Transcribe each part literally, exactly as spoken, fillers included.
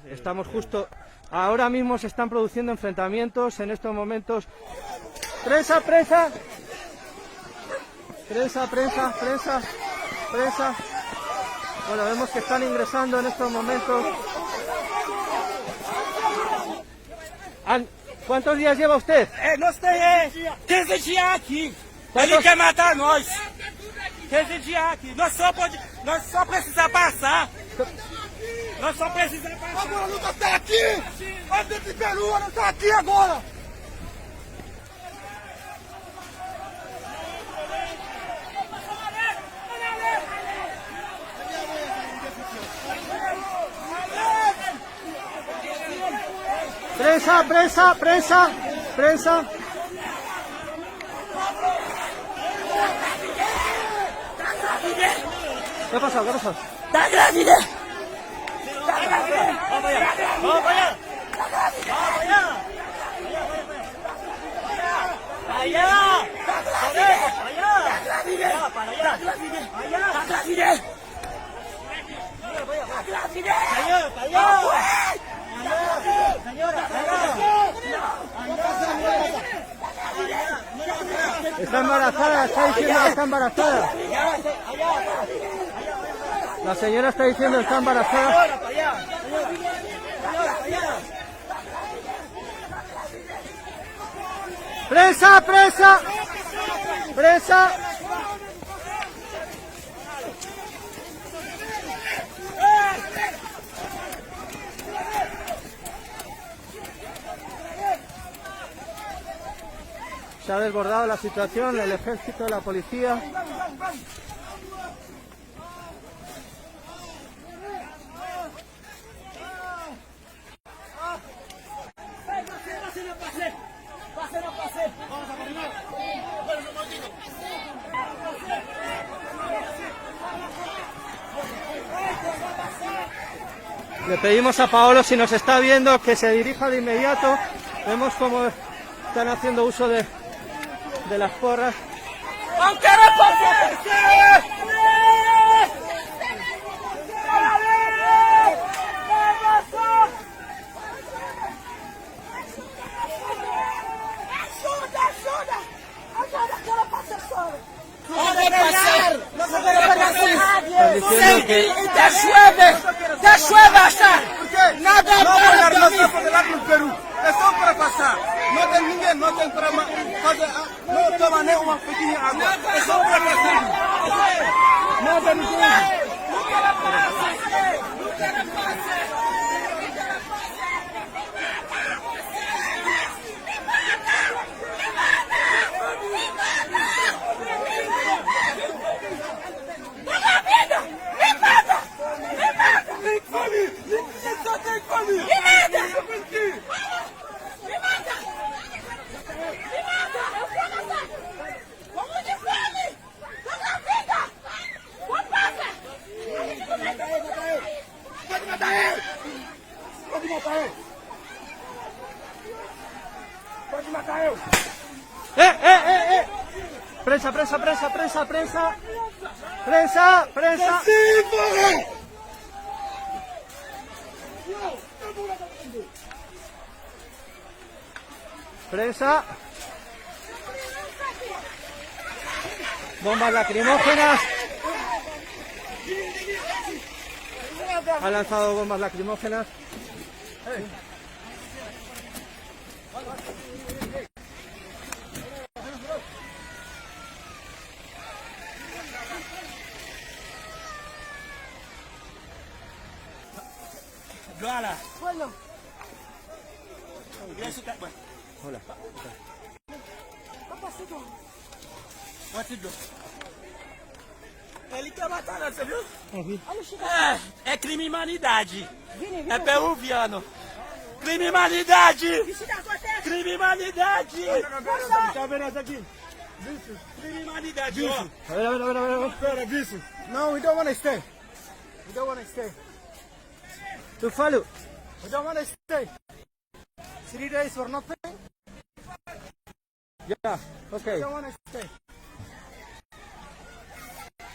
Estamos justo, ahora mismo se están produciendo enfrentamientos en estos momentos. Prensa, prensa. Prensa, prensa, prensa, prensa. Bueno, vemos que están ingresando en estos momentos. An- ¿Cuántos días lleva usted? Eh, nós tem, eh, quinze dias aqui. Ele quer matar nós. Quinze dias aqui. Nós só pode, nós só precisa passar. Nós só precisa passar. Agora não tá aqui. Antes de Peru, não tá aqui agora. Prensa, prensa, prensa, prensa. ¿Qué ha pasado? ¿Qué ha pasado? Tá grávida! Tá grávida! Vamos allá! Vamos allá! Vamos allá! Allá! Allá! Allá! Allá! Para allá! Allá! Señor, para allá. Señora, para allá. Está embarazada, está diciendo que está embarazada. La señora está diciendo que está embarazada. Prensa, prensa, prensa. Se ha desbordado la situación, el ejército, la policía. Le pedimos a Paolo, si nos está viendo, que se dirija de inmediato. Vemos cómo están haciendo uso de, de las porras. Ajuda, ajuda! Ajuda, quiero pasar solo. No te pasar. Están diciendo que Te llueve, te llueve hasta nada para ti. Eso para pasar. No te nieguen, no te trama, no te maneo más pequeña agua. Eso para pasar. No te nieguen. Eh, eh, eh, eh. Prensa, prensa, prensa, prensa, prensa. Prensa, prensa. Prensa. Bombas lacrimógenas. Ha lanzado bombas lacrimógenas. Dlo a la. Vin sou tèt mwen. Hola. Pran ti dlo. E li te mata nan se dlo. É, é crime imanidade. É peruviano. Crime imanidade. Crime imanidade. Tá vendo essa aqui? Crime imanidade, ó. Pera, pera, pera. No, we don't wanna stay. We don't wanna stay. Tu follow. We don't wanna stay. Three days for nothing. Yeah, okay. We don't wanna stay.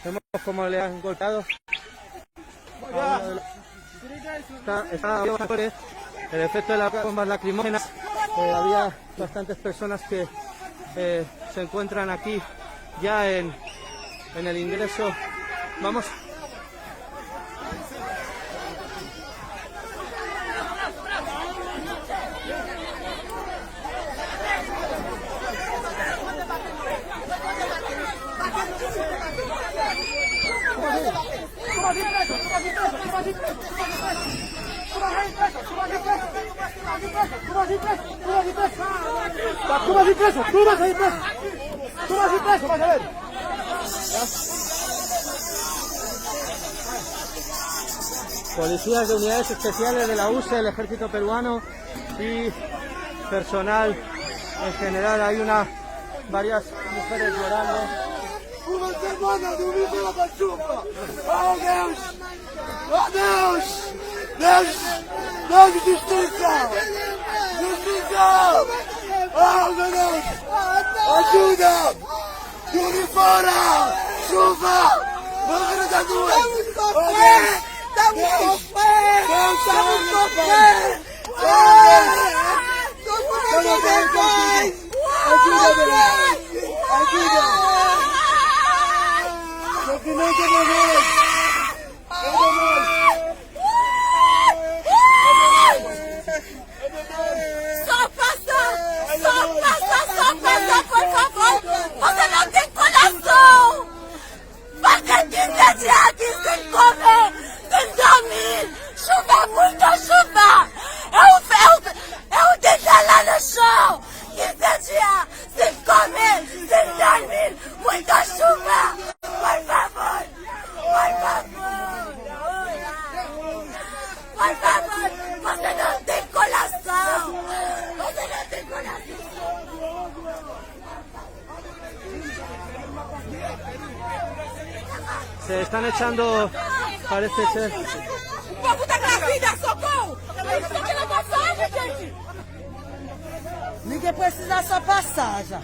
Vemos cómo le han golpeado a uno de los Está, está, el efecto de las bombas lacrimógenas. Eh, había bastantes personas que eh, se encuentran aquí ya en, en el ingreso. Vamos. Policías de unidades especiales de la U S E, el ejército peruano y personal en general. Hay una, varias mujeres llorando. Uma semana do Viva la Pachuca. Oh, Deus! Oh, Deus! Deus! Deus, justiça! Justiça! Oh, meu Deus! Ajuda! Júlio fora! Chuva! Manda da duas! Oh, Deus! Deus! Deus! Deus! Ajuda, Deus! Ajuda! Sofrimento, meu Deus! Só passa, só passa, só passa, por favor. Você não tem coração. Porque quinze dias aqui sem comer, sem dormir. Chuva, muita chuva. Eu, eu, eu deitei lá no chão. Quinze dias sem comer, sem dormir. Muita chuva. Por favor. Por favor! Por favor! Você não tem coração! Você não tem coração! Se están echando, parece ser. O povo tá grávida, socorro! Eles estão aqui na passagem, gente! Ninguém precisa só passagem.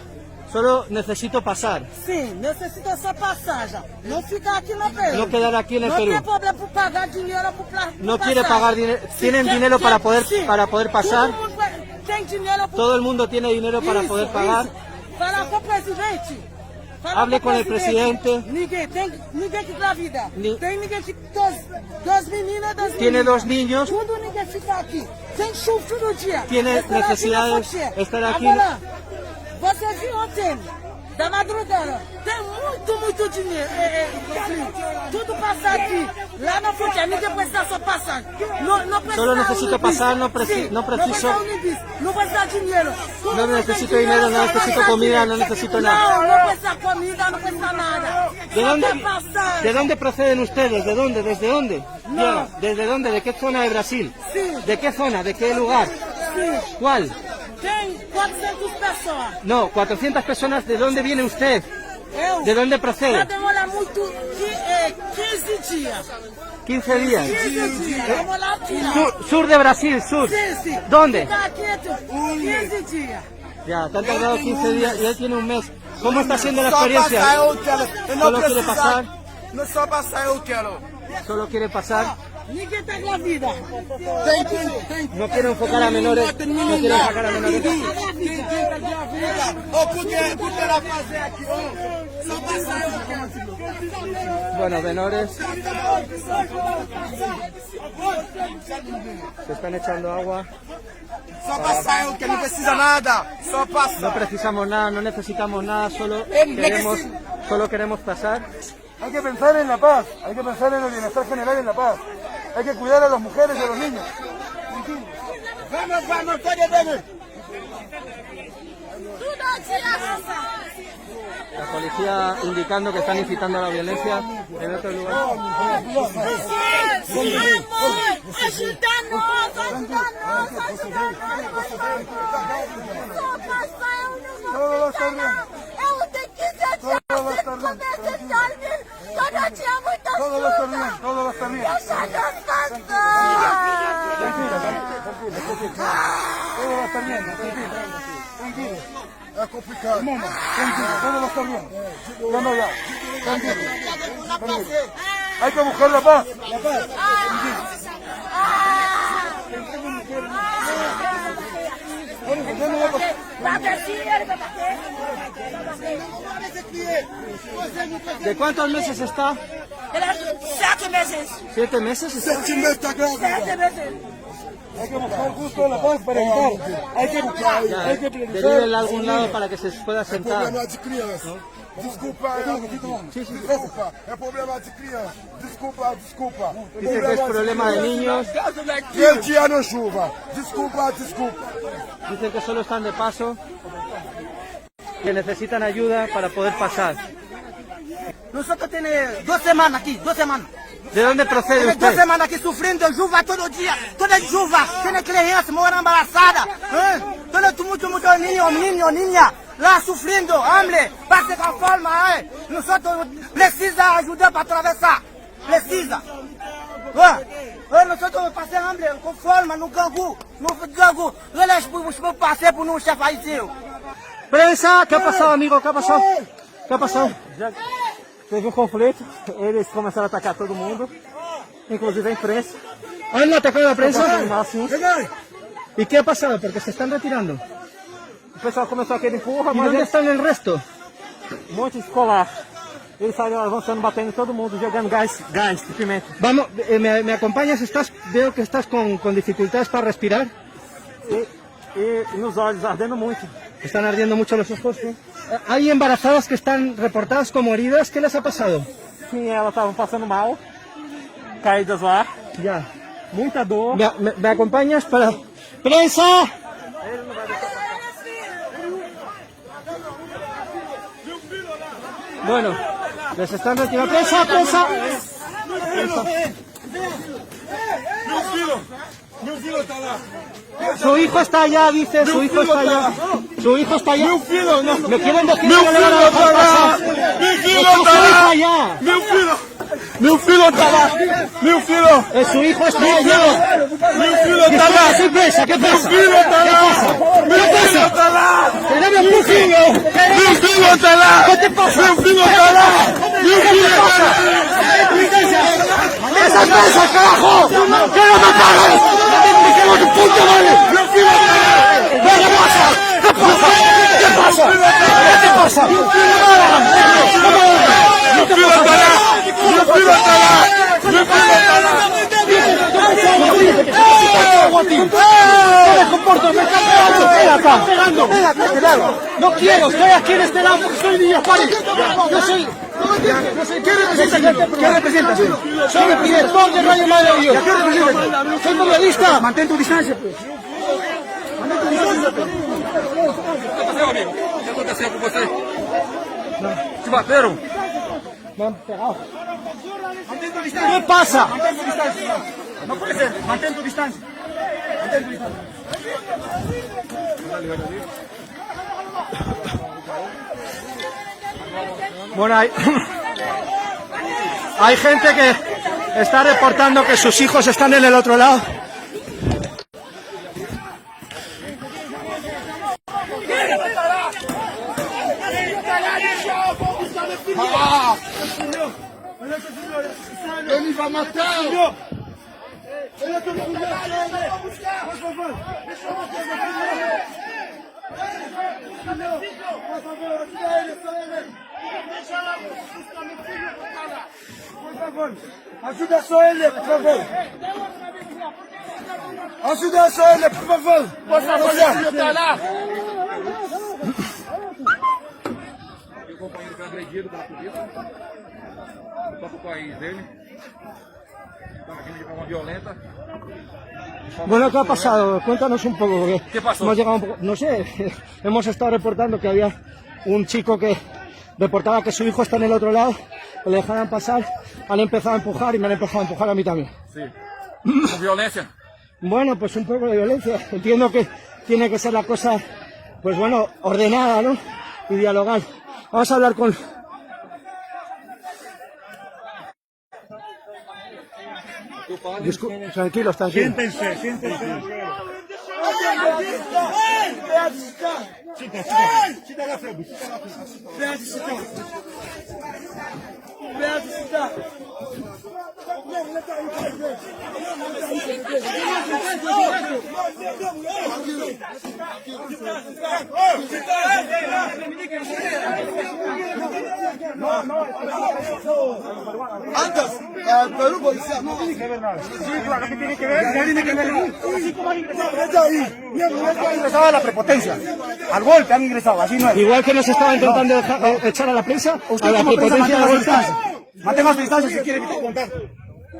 Solo necesito pasar. Sim, necessita só passagem. Não fica aqui no Peru. No quedar aquí en el Perú. Não tem problema por pagar dinheiro por pla- No quiere pagar dinero. ¿Tienen dinero para poder, para poder pasar? Todo mundo tem dinheiro por... Todo el mundo tiene dinero para poder pagar. Isso. Fala com o presidente. Fala com o presidente. Hable con el presidente. Ninguém tem, ninguém que engravida. Tem ninguém que Dos, dos meninas, dos meninos. Tiene dos niños. Tudo ninguém fica aqui. Tem chuva todo dia. Tiene necesidades, estar aquí. Agora, você viu ontem, da madrugada, tem muito, muito dinheiro. É, é, tudo passa aqui. Lá na fronteira, ninguém precisa só passar. Não, não precisa. Solo necesito pasar, no preci-, no preciso. Não precisa unibis. Não precisa dinheiro. No necesito dinero, no necesito comida, no necesito nada. Não, não precisa comida, não precisa nada. ¿De dónde, de dónde proceden ustedes? ¿De dónde? ¿Desde dónde? No. ¿Desde dónde? ¿De qué zona de Brasil? Sí. ¿De qué zona? ¿De qué lugar? Sí. ¿Cuál? Tem quatrocentas pessoas. No, cuatrocientas personas. ¿De dónde viene usted? Eu? ¿De dónde procede? Já demora muito, qui-, eh, quinze dias. Quince días. Quinze dias. Demora aqui. Sur, sur de Brasil, sur. Sí, sí. ¿Dónde? Fica aqui, quinze dias. Ya, te han tardado quince días y él tiene un mes. ¿Cómo está siendo la experiencia? ¿Solo quiere pasar? Solo quiere pasar. No quiere enfocar a menores. No quiere enfocar a menores. Bueno, menores. Se están echando agua. Só passar, eu que não precisa nada. Só passar. No precisamos nada, no necesitamos nada, solo queremos, solo queremos pasar. Hay que pensar en la paz, hay que pensar en el bienestar general en la paz. Hay que cuidar a las mujeres y a los niños. Vamos, vamos, todo bien. La policía indicando que están incitando a la violencia en otro lugar. Ajuda-nos, ajuda-nos, ajuda-nos, por favor. Só passar, eu não vou ficar, não. Eu tenho quinze dias sem comer, sem dormir. Todo va a estar bien, todo va a estar bien. Tranquila, tranquila, tranquila, tranquila. Todo va a estar bien, tranquila, tranquila. Es complicado. Tranquila, todo va a estar bien. Ya no, ya. Tranquila, tranquila. Hay que buscar la paz, la paz. Tranquila. ¿De cuántos meses está? Sete meses. ¿Sete meses está? Sete meses. Hay que buscar justo la paz para evitar. Hay que, hay que priorizar. Derívenla a algún lado para que se pueda sentar. Desculpa, desculpa, é problema de criança. Desculpa, desculpa. Dicen que es problema de niños. Três dias não chuva. Desculpa, desculpa. Dicen que solo están de paso, que necesitan ayuda para poder pasar. Nosotros tiene dos semanas aquí, dos semanas. ¿De dónde procede usted? Tiene dos semanas aquí sufriendo, llueva todo día, todo llueva, tiene crianza, mujer embarazada, ¿eh? Todo tu mucho, mucho niño, niño, niña. La sufriendo, hambre, pase con forma, eh. Nosotros precisa ayuda para atravesar. Precisa. Eh, eh, nosotros pase hambre, con forma, no grangou, no grangou. Relax, por, por pase por no chef haitiano. Prensa, ¿qué ha pasado, amigo? ¿Qué ha pasado? ¿Qué ha pasado? Teve um conflito, eles começaram a atacar todo mundo, inclusive a imprensa. Ah, não atacaram a prensa? Atacaram, sim. ¿Y qué ha pasado? Porque se están retirando. O pessoal começou aquele empurra, ¿Y mas dónde están el resto? Um monte escolar. Eles saíram avançando, batendo em todo mundo, jogando gás, gás de pimenta. Vamos, eh, me, me acompañas, estás, veo que estás con, con dificultades para respirar. E, e, e os olhos ardendo muito. Están ardiendo mucho los ojos, ¿sí? Eh, hay embarazadas que están reportadas como heridas. ¿Qué les ha pasado? Sim, elas estavam passando mal, caídas lá. Ya. Muita dor. ¿Me, me, me acompañas para... ¡Prensa! Bueno, les están retirando. ¡Prensa, prensa! Su hijo está allá, dice, su hijo está allá. Su hijo está allá. Me quieren decir que no le van a dejar pasar. Está su hijo allá. Meu filho tá lá! Meu filho! Eh, su hijo está allá. Meu filho tá lá! Disculpe, ¿qué pasa? ¿Qué pasa? Meu filho tá lá! Meu filho tá lá! Tenemos un filho. Meu filho tá lá! ¿Qué te pasa? Meu filho tá lá! Meu filho tá lá! Esa es mesa, carajo! ¡Que no me pagan! ¡Hijo de puta madre! Meu filho tá lá! ¿Qué pasa? ¿Qué pasa? ¿Qué pasa? ¿Qué te pasa? Meu filho tá lá! Meu filho tá lá! Meu filho tá lá! No quiero, estoy aquí en este lado porque soy niño, pare. Yo soy, yo soy... ¿Qué representa? ¿Qué representa? Soy el director de Radio Madre de Dios. ¿Qué representa? Soy periodista. Mantén tu distancia, pues. ¿Qué aconteceu com você? Te bateram? ¿Qué pasa? No puede ser. Mantén tu distancia. Mantén tu distancia. Bueno, hay, hay gente que está reportando que sus hijos están en el otro lado. Ah! Ele vai matar! Por favor, ajuda só ele, por favor. Ajuda só ele, por favor. Por favor, ajuda lá. Meu companheiro foi agredido pela polícia. Só pro país dele. Uma violenta. Bueno, ¿qué ha pasado? Cuéntanos un poco, porque... ¿Qué pasó? Hemos llegado un poco, no sé, hemos estado reportando que había un chico que reportaba que su hijo está en el otro lado, que le dejaran pasar, han empezado a empujar y me han empezado a empujar a mí también. Sí. ¿Con violencia? Bueno, pues un poco de violencia. Entiendo que tiene que ser la cosa, pues bueno, ordenada, ¿no? Y dialogar. Vamos a hablar con... Discul-, tranquilos, tranquilos. Siéntense, siéntense. Chita, chita. Chita la frente, chita la frente. Antes, eh, Perú policía, no. Ingresado a la prepotencia. Al golpe han ingresado, así no es. Igual que nos estaba intentando dejar, eh, echar a la prensa, a la prepotencia de la vuelta. Mantenga su distancia si quiere evitar contacto.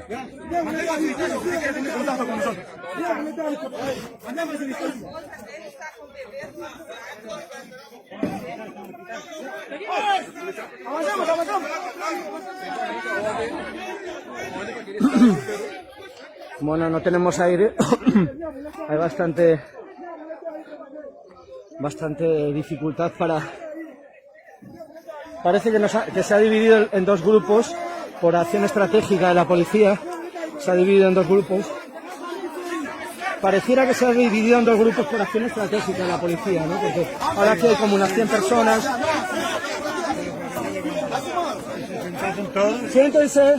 Ya. Mantenga su distancia si quiere tener contacto con nosotros. Ya. Mantenga su distancia. Bueno, no tenemos aire. Hay bastante, bastante dificultad para Parece que, nos ha- que se ha dividido en dos grupos por acción estratégica de la policía. Se ha dividido en dos grupos. Pareciera que se ha dividido en dos grupos por acción estratégica de la policía, ¿no? Porque ahora aquí hay como unas cien personas. Siéntense.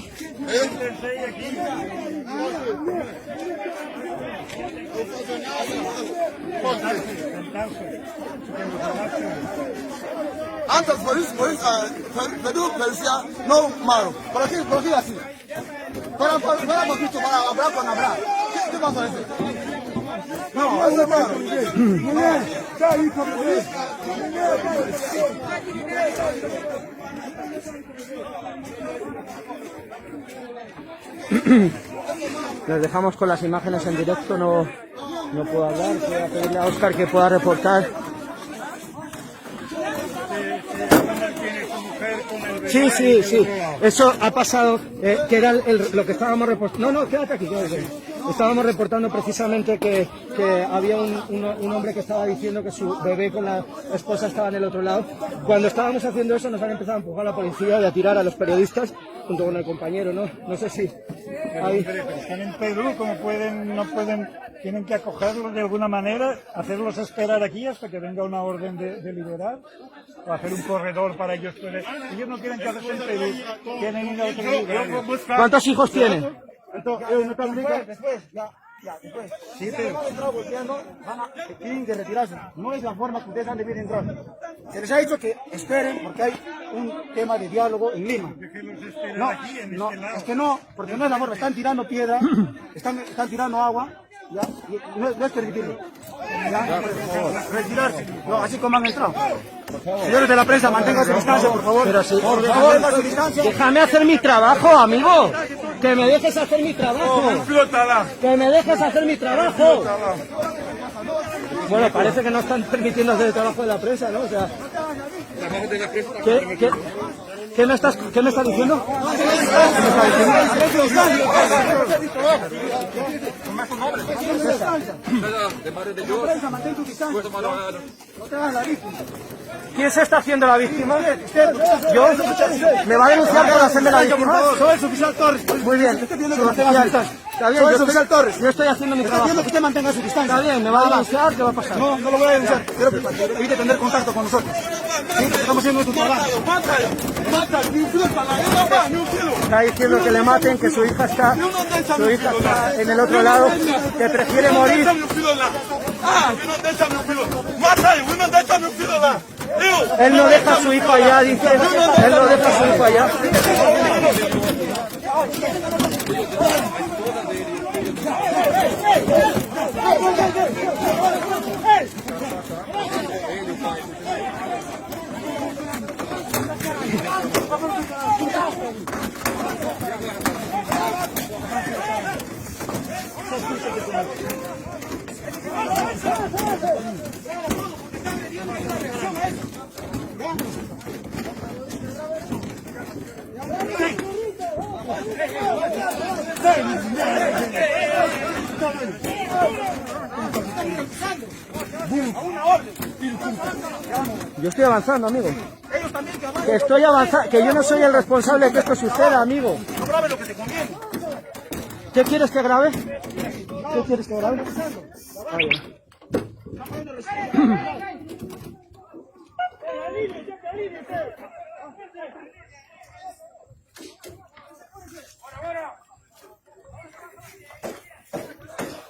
Antes, por eso, por eso, ah, Perú, Perú parecía no malo. ¿Por qué, por qué así? Para, para, para, para, para, para, para, para. ¿Qué, qué pasó ese? No, eso es malo. Nos dejamos con las imágenes en directo, no, no puedo hablar, voy a pedirle a Oscar que pueda reportar. Sí, sí, sí, eso ha pasado, eh, que era el- lo que estábamos reportando. No, no, quédate aquí, quédate aquí. Estábamos reportando precisamente que, que había un, un- un hombre que estaba diciendo que su bebé con la esposa estaba en el otro lado. Cuando estábamos haciendo eso, nos han empezado a empujar a la policía y a tirar a los periodistas junto con el compañero, ¿no? No sé si... Pero, hombre, pero están en Perú, ¿cómo pueden, no pueden, tienen que acogerlos de alguna manera, hacerlos esperar aquí hasta que venga una orden de, de liberar, o hacer un corredor para ellos poder? Ellos no tienen que hacerse en Perú, tienen que ir a otro lugar. ¿Cuántos hijos tiene? Entonces, ellos no están... Después, después, ya. Ya, después. Sí, pero van a entrar golpeando, van a, tienen que retirarse. No es la forma que ustedes han debido entrar. Se les ha dicho que esperen porque hay un tema de diálogo en Lima. No, no, es que no, porque no es la forma. Están tirando piedra, están, están tirando agua. Ya, y no, no es permitido. Ya, retirarse. No, así como han entrado. Señores de la prensa, mantengan su distancia, por favor. Pero sí. Por favor, mantengan su distancia. Déjame hacer mi trabajo, amigo. Que me dejes hacer mi trabajo. Que me dejes hacer mi trabajo. Bueno, parece que no están permitiendo hacer el trabajo de la prensa, ¿no? O sea, ¿qué, qué, qué me estás, qué me estás diciendo? ¿Qué me estás diciendo? ¿Quién se está haciendo la víctima? ¿Yo? ¿Me va a denunciar por hacerme la víctima? Soy el oficial Torres. Muy bien. Está bien, soy el oficial Torres. Yo estoy haciendo mi trabajo. Está bien, ¿me va a denunciar? ¿Qué va a pasar? No, no lo voy a denunciar. Quiero que evite tener contacto con nosotros. Sí, estamos haciendo nuestro trabajo. Está diciendo que le maten, que su hija está, su hija está en el otro lado, que prefiere morir. Él no deja a su hijo allá, dice. Él no deja a su hijo allá. Yo estoy avanzando, amigo. Que estoy avanzando, que yo no soy el responsable de que esto suceda, amigo. ¿Qué quieres que grabe? ¿Qué quieres que grabe? Ah, ya.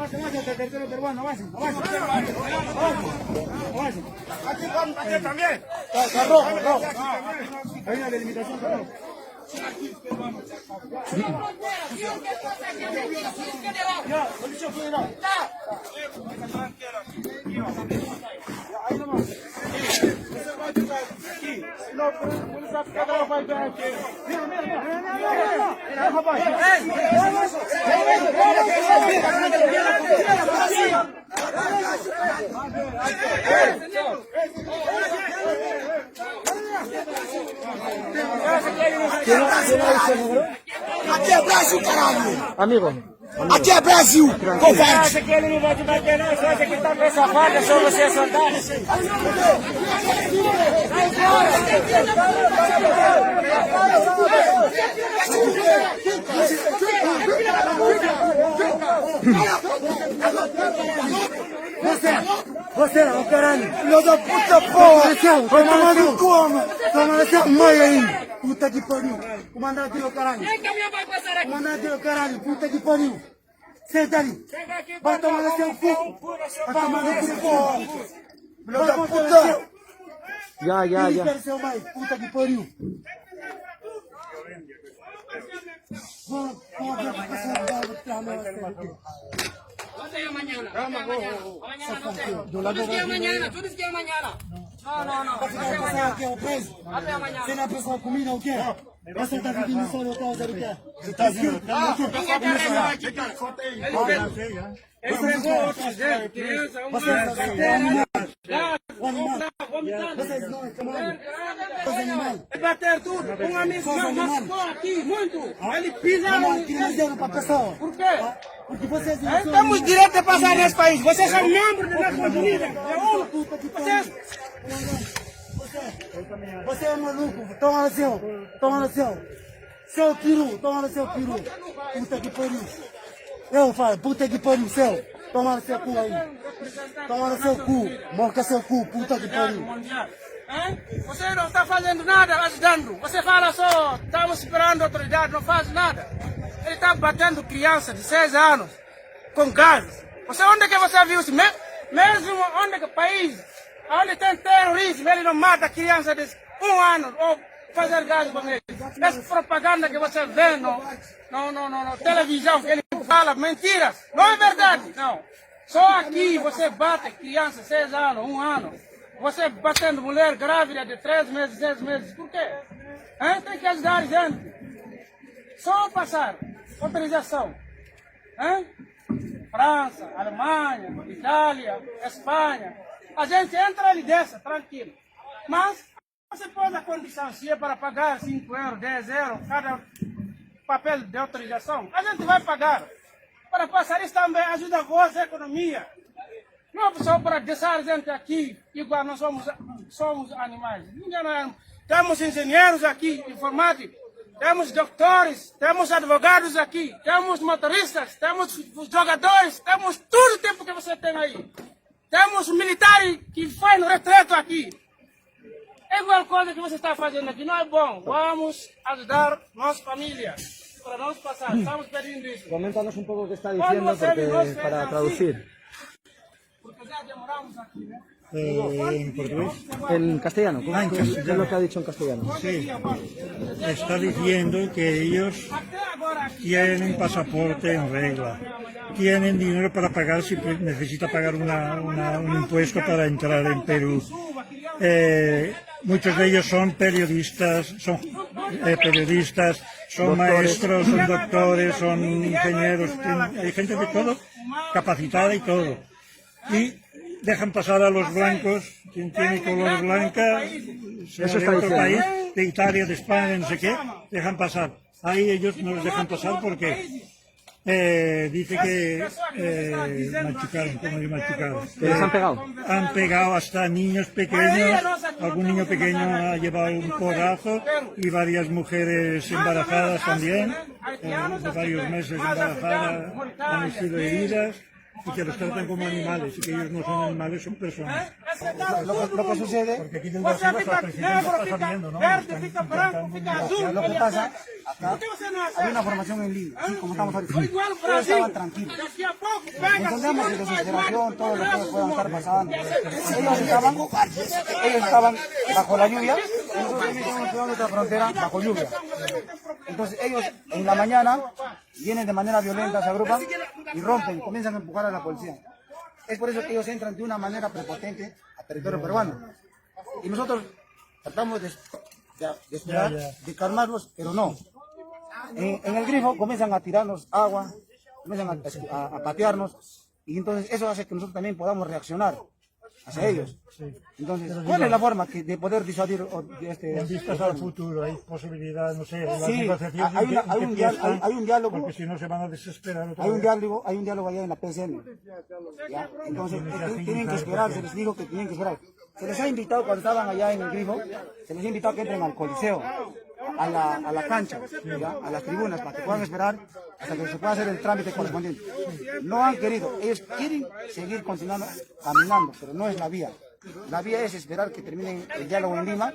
Avance, avance, avance, avance, avance, avance. Aquí van, aquí también. Está, está rojo, rojo. Hay una delimitación, está rojo. Aqui é Brasil, caralho! Amigo. Aqui é Brasil, covarde! Você, você não, caralho! Filho da puta, porra! Você, você não, toma no seu cu, homem! Toma no seu cu, homem! Puta que pariu! Comandante do caralho! Comandante do caralho, puta que pariu! Senta ali! Vai tomar no seu cu! Vai tomar no seu cu! Filho da puta! Ya, ya, ya. Puta que pariu! Tú dices que mañana, tú dices que mañana. No, no, no. Você não pensa comigo, o quê? Você tá pedindo só no causa do quê? Você tá vindo? Ele pegou outro jeito, criança, um ano. Vomitando. Vocês não, esse mano. Vocês não. Bater tudo. Um amigo meu machucou aqui muito. Ele pisa no. Por quê? Porque vocês não. Temos direito de passar nesse país. Vocês são membros da nossa família. Vocês. Você é maluco. Toma no seu. Toma no seu. Seu peru, toma no seu peru. Puta que pariu. Eu falo, puta que pariu, seu. Toma no seu cu aí. Toma no seu cu. Moca seu cu, puta que pariu. Hein? Você não está fazendo nada ajudando. Você fala só, estamos esperando a autoridade, não faz nada. Ele está batendo criança de seis anos com gás. Você, onde que você viu isso? Me-, mesmo onde que país, onde tem terrorismo, ele não mata criança de um ano ou fazer gás com eles. Essa propaganda que você vê no, no, no, no, no televisão, que ele fala mentiras, não é verdade, não. Só aqui você bate criança, seis anos, um ano. Você batendo mulher grávida de três meses, seis meses, por quê? Hein? Tem que ajudar a gente. Só passar autorização. Hein? França, Alemanha, Itália, Espanha. A gente entra ali dessa, tranquilo. Mas você pôs a condição, se é para pagar cinco euros, dez euros, cada papel de autorização, a gente vai pagar. Para passar isso também ajuda a vossa economia. Não só para deixar a gente aqui, igual nós somos, somos animais. Ninguém não é. Temos engenheiros aqui, informáticos, temos doutores, temos advogados aqui, temos motoristas, temos os jogadores, temos todo tipo que você tem aí. Temos militares que fazem retreto aqui. É igual coisa que você está fazendo aqui, não é bom. Vamos ajudar nossa família, para nós passar. Estamos pedindo isso. Coméntanos un poco qué está diciendo porque, para traducir. Porque ya demoramos aquí, ¿no? Eh, en portugués. En castellano, ¿cómo, qué es lo que ha dicho en castellano? Sí. Está diciendo que ellos tienen pasaporte en regla, tienen dinero para pagar si pre- necesita pagar una, una- un impuesto para entrar en Perú. Eh, muchos de ellos son periodistas, son eh, periodistas, son maestros, son doctores, son ingenieros, tienen- hay gente de todo, capacitada y todo. Y dejan pasar a los blancos, quien tiene color blanca, sea de otro país, de Italia, de España, no sé qué, dejan pasar. Ahí ellos no los dejan pasar porque eh, dice que eh, machucaron, ¿cómo que machucaron? Que les han pegado. Han pegado hasta niños pequeños, algún niño pequeño ha llevado un porrazo y varias mujeres embarazadas también, eh, de varios meses embarazadas, han sido heridas. Y que los tratan como animales, y que ellos no son animales, son personas. Lo, lo que sucede, Porque aquí dentro de la selva está creciendo, está saliendo, ¿no? Están intentando lo que pasa, acá hay una formación en línea, sí, como estamos ahorita. Ellos estaban tranquilos. Entendemos su desesperación, todo lo que puedan estar pasando. Ellos estaban, ellos estaban bajo la lluvia, y nosotros también estamos cuidando nuestra frontera bajo lluvia. Entonces ellos en la mañana vienen de manera violenta, se agrupan y rompen, comienzan a empujar a la policía. Es por eso que ellos entran de una manera prepotente al territorio peruano. Y nosotros tratamos de, de, de esperar, de calmarlos, pero no. En, en el grifo comienzan a tirarnos agua, comienzan a, a- a patearnos, y entonces eso hace que nosotros también podamos reaccionar hacia ellos. Entonces, ¿cuál es la forma que, de poder disuadir o- de este? En vistas al futuro, hay posibilidad, no sé, la Sí, negociación hay, en una- qué- hay en un qué diálogo, están, hay, hay un diálogo, porque si no se van a desesperar otra hay un vez. Diálogo, hay un diálogo allá en la P S M. ¿Ya? Entonces, eh, tienen que esperar, se les dijo que tienen que esperar. Se les ha invitado cuando estaban allá en el grifo, se les ha invitado que entren al coliseo, a la, a la cancha, ¿ya? A las tribunas, para que puedan esperar hasta que se pueda hacer el trámite correspondiente. No han querido, ellos quieren seguir continuando caminando, pero no es la vía. La vía es esperar que terminen el diálogo en Lima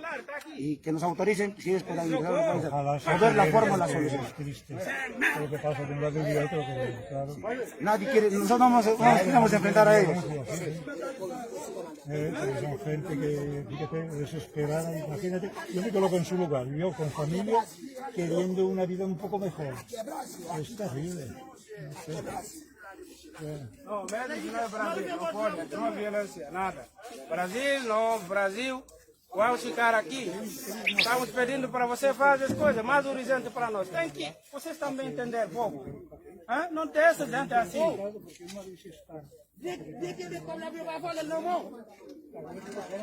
y que nos autoricen si ellos puedan ingresar o pueden hacer. O ver la forma o la solución. Triste. Lo que pasa de un lado y de otro, pero claro. Nadie quiere, nosotros no nos, no nos queremos enfrentar a ellos. Eh, pero son gente que, fíjate, desesperada, imagínate. Yo me coloco en su lugar, yo con familia, queriendo una vida un poco mejor. Es terrible. No sé. Não, México não é Brasil, não pode, não violência, nada. Brasil, não, Brasil, vamos ficar aqui. Estamos pedindo para você fazer as coisas mais urgentes para nós. Tem que vocês também entender povo. Hã? Não deixa gente assim.